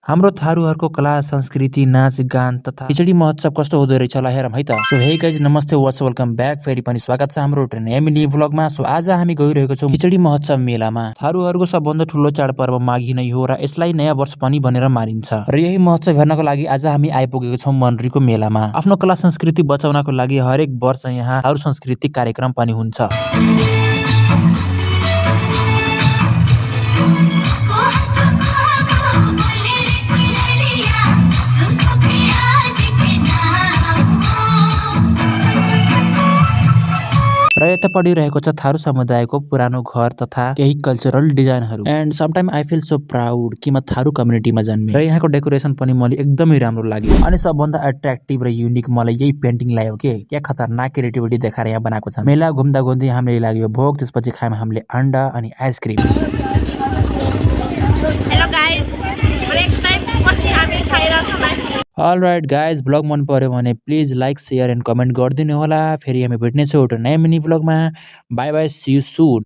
हाम्रो थारूहरूको कला संस्कृति नाच गान तथा खिचडी महोत्सव कस्तो हुँदो रहेछ ल हेरौँ है त। सो हे गाइज नमस्ते व्हाट्स वेलकम बैक। फेरि पनि स्वागत छ हाम्रो नयाँ मिनी भ्लगमा। सो आज हामी गइरहेको छौँ खिचडी महोत्सव मेलामा। थारूहरूको सबभन्दा ठुलो चाडपर्व माघी नै हो र यसलाई नयाँ वर्ष पनि भनेर मानिन्छ। र यही महोत्सव हेर्नको लागि आज हामी आइपुगेको छौँ मनरीको मेलामा। आफ्नो कला संस्कृति बचाउनको लागि हरेक वर्ष यहाँ थारू सांस्कृतिक कार्यक्रम पनि हुन्छ। र यता पढिरहेको छ थारू समुदायको पुरानो घर तथा केही कल्चरल डिजाइनहरू। And sometime I feel so proud कि म थारू कम्युनिटीमा जन्मे। र यहाँको डेकोरेसन पनि मलाई एकदमै राम्रो लाग्यो। अनि सबभन्दा एट्र्याक्टिभ र युनिक मलाई यही पेन्टिङ लाग्यो के क्या खतरनाक क्रिएटिभिटी देखाएर यहाँ बनाएको छ। मेला घुम्दा घुम्दै हामीले लाग्यो भोग, त्यसपछि खायौँ हामीले अन्डा अनि ice cream. Hello guys, break time पछि हामी खाइरहेछौँ आइसक्रिम। अलराइट गाइज, ब्लग मन पर्यो भने please like share and comment गरिदिनु होला। फेरि हामी भेट्नेछौँ एउटा नयाँ मिनी ब्लगमा। Bye bye, see you soon.